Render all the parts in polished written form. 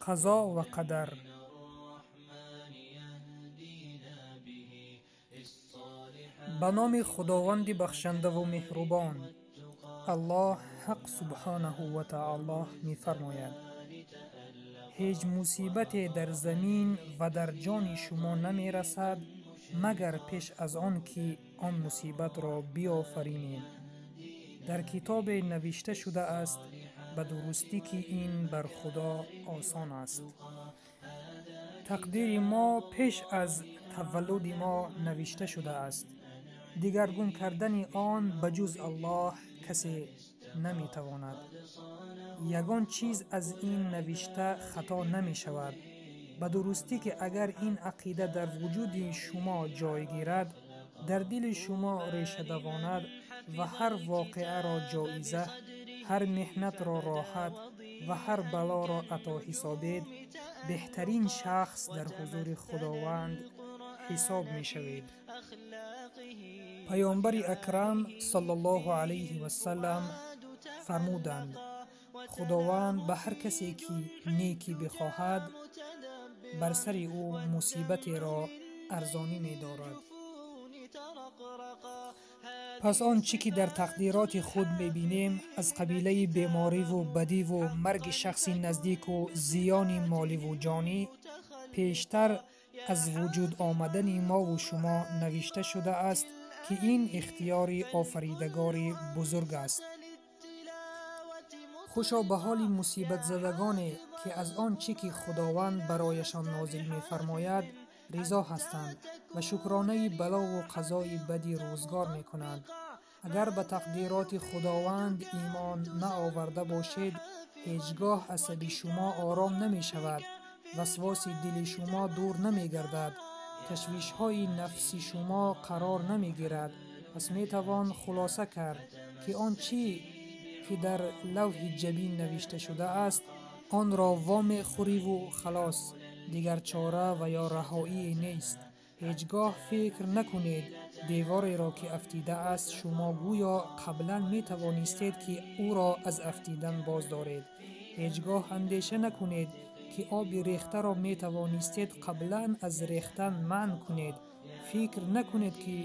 Қазо ва қадар. Ба номи Худованди бахшандаву меҳрубон. Аллоҳ ҳақ субҳонаҳу ва таоло мефармояд: ҳеҷ мусибате дар замин ва дар ҷони шумо намерасад, магар пеш аз он ки он мусибатро биёфаринем. Дар китобе навишта шудааст, ба дурустӣ ки ин бар Худо осон аст. Тақдири мо пеш аз таваллуди мо навишта шудааст. Дигаргун кардани он ба ҷуз Аллоҳ касе наметавонад. Ягон чиз аз ин навишта хато намешавад. Ба дурустӣ ки агар ин ақида дар вуҷуди шумо ҷой гирад, дар дили шумо реша давонад ва ҳар воқеаро ҷоиза, ҳар меҳнатро роҳат ва ҳар балоро ато ҳисобед, беҳтарин шахс дар ҳузури Худованд ҳисоб мешавед. Паёмбари акрам саллаллоҳу алайҳи вассалам фармуданд: Худованд ба ҳар касе ки некӣ бихоҳад, бар сари ӯ мусибатеро арзонӣ медорад. Пас он чӣ ки дар тақдироти худ мебинем, аз қабилаи бемориву бадиву марги шахси наздику зиёни моливу ҷонӣ, пештар аз вуҷуд омадани мову шумо навишта шудааст, ки ин ихтиёри офаридагори бузург аст. Хушо ба ҳоли мусибатзадагоне, ки аз он чӣ ки Худованд барояшон нозил мефармояд, ризо ҳастанд ва шукронаи балову қазои бади рӯзгор мекунанд. Агар ба тақдироти Худованд имон наоварда бошед, ҳеҷ гоҳ асаби шумо ором намешавад, васвоси дили шумо дур намегардад, ташвишҳои нафси шумо қарор намегирад. Пас метавон хулоса кард, ки он чӣ ки дар лавҳи ҷабин навишта шудааст, онро вомехӯриву халос, дигар чора ва ё раҳоие нест. Ҳеҷ гоҳ фикр накунед, девореро ки афтидааст, шумо гӯё қаблан метавонистед, ки ӯро аз афтидан боз доред. Ҳеҷ гоҳ андеша накунед, ки оби рехтаро метавонистед қаблан аз рехтан манъ кунед. Фикр накунед, ки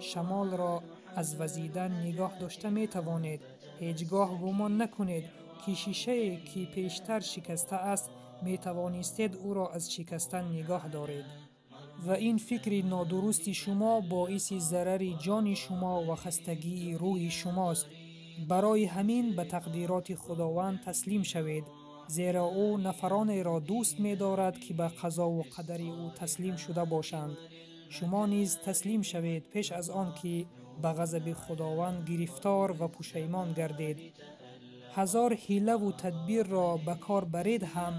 шамолро аз вазидан нигоҳ дошта метавонед. Ҳеҷ гоҳ гумон накунед, ки шишае ки пештар шикастааст, метавонистед ӯро аз шикастан нигоҳ доред. Ва ин фикри нодурусти шумо боиси зарари ҷони шумо ва хастагии рӯҳи шумост. Барои ҳамин ба тақдироти Худованд таслим шавед, зеро ӯ нафаронеро дӯст медорад, ки ба қазову қадари ӯ таслим шуда бошанд. Шумо низ таслим шавед пеш аз он ки ба ғазаби Худованд гирифтор ва пушаймон гардед. Ҳазор ҳилаву тадбирро ба кор баред ҳам,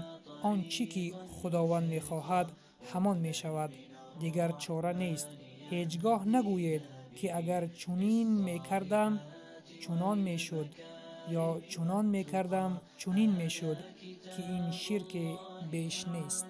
он чӣ ки Худованд мехоҳад, ҳамон мешавад. Дигар чора нест. Ҳеҷ гоҳ нагӯед, ки агар чунин мекардам, чунон мешуд, ё чунон мекардам, чунин мешуд, ки ин ширке беш нест.